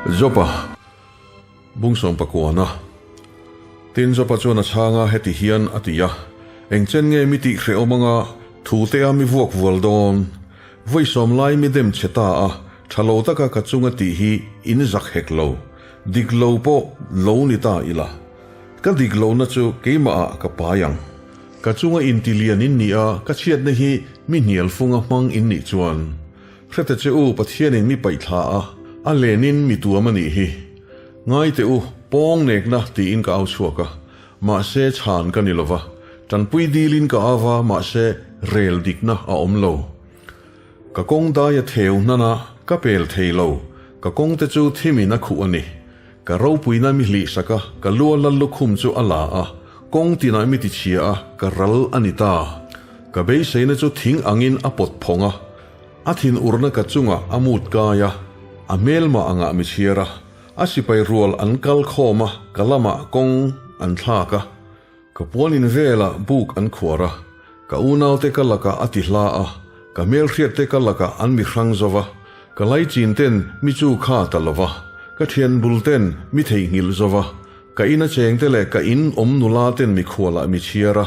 Jopa bungsawm pakuana. Tin, Jopa chuan a chhang a, heti hian a ti a, Eng chen nge mi tih hrehawm anga thu te a mi vuak vual dawn? Vawi sawm lai mi dem che ta a, tha lo taka ka chunga tih hi in zak hek lo. Dik lo pawh lo ni ta ila. Ka dik lohna chu keimah ah ka pai ang. Ka chunga inti lian in nih a, ka chhiatna hi mi hnial funga hmang in nih chuan. Hrete che u, Pathianin mi paih thla a, a lenin mi tuam a nih hi. Ngai teh u, pawng nekna tiin ka au chhuak a, mahse chhan ka ni lova, tanpui dilin ka au va, mahse rel dikna a awm lo. Ka kawng dai a theu hnan a, ka pel thei lo, ka kawng te chu thimin a khuh a ni. Ka ropuina mi hlihsak a, ka lua lal lukhum chu a la a, kawng tinah mi tichhia a, ka ral a ni ta. Ka beiseina chu thing angin a pawt phawng a, a thin urna ka chungah a mut kai a, a hmelmah angah mi chhiar a, a sipai rual an kal khawm a, ka lamah kawng an thlak a. Ka puanin velah buk an khuar a, ka unaute ka lakah a ti hla a, ka hmelhriatte ka lakah an mi hrang zo va, ka laichin ten mi chu kha ta lo va, ka thian bul ten mi theihnghilh zo va, ka ina chengte leh ka in awm nula ten mikhualah mi chhiar a,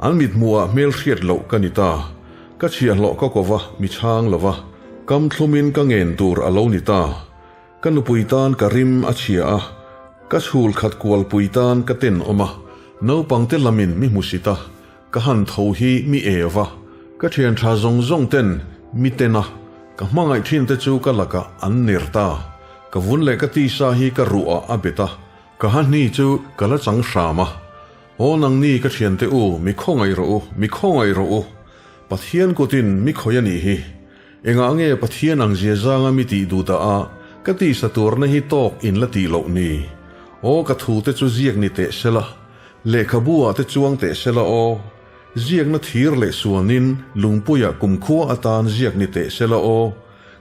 an mithmuhah hmelhriat loh ka ni ta. Ka chhiahhlawh ka ko va, mi chhang lo va, kam thlumin ka ngen tur a lo ni ta. Ka nupui tan ka rim a chhia a, ka chhul khat kualpui tan ka tenawm a, naupang te lamin mi hmusit a, ka han tho hi mi eu a, ka thian tha zawng zawng ten mi ten a, ka hmangaih thin te chu ka lakah an ner ta, ka vun leh ka tisa hi ka ruh ah a bet a, ka ha hni chu ka la chang hram a. Aw nangni ka thiante u, mi khawngaih rawh u, mi khawngaih rawh u, Pathian kutin mi khawih a nih hi. Engah nge Pathian ang zia zanga mi tih duh dah a, ka tisa tuarna hi tawk in la tih loh ni? Aw ka thu te chu ziak ni teh sela, lehkhabu ah te chuang teh sela aw, ziakna thir leh suanin lungpuiah kumkhua atan ziak ni teh sela aw,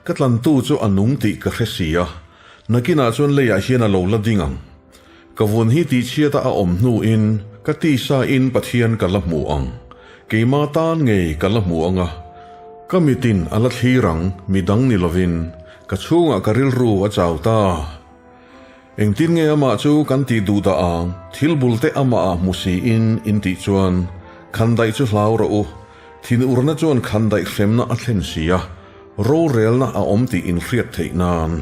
ka tlantu chu a nung tih ka hre si a, nakinah chuan leiah hian a lo la ding ang. Ka vun hi tihchhiata a awm hnuin ka tisa in Pathian ka la hmu ang. Keima tan ngei ka la hmu ang a, ka mitin a la thlir ang, midang ni lovin, ka chhungah ka rilru a chau ta. Engtin nge amah chu kan tih duh dah ang, thil bul te amah ah hmu siin in tih chuan, Khandaih chu hlau rawh u, thinurna chuan khandaih hremna a thlen si a, rorelna a awm tih in hriat theih nan.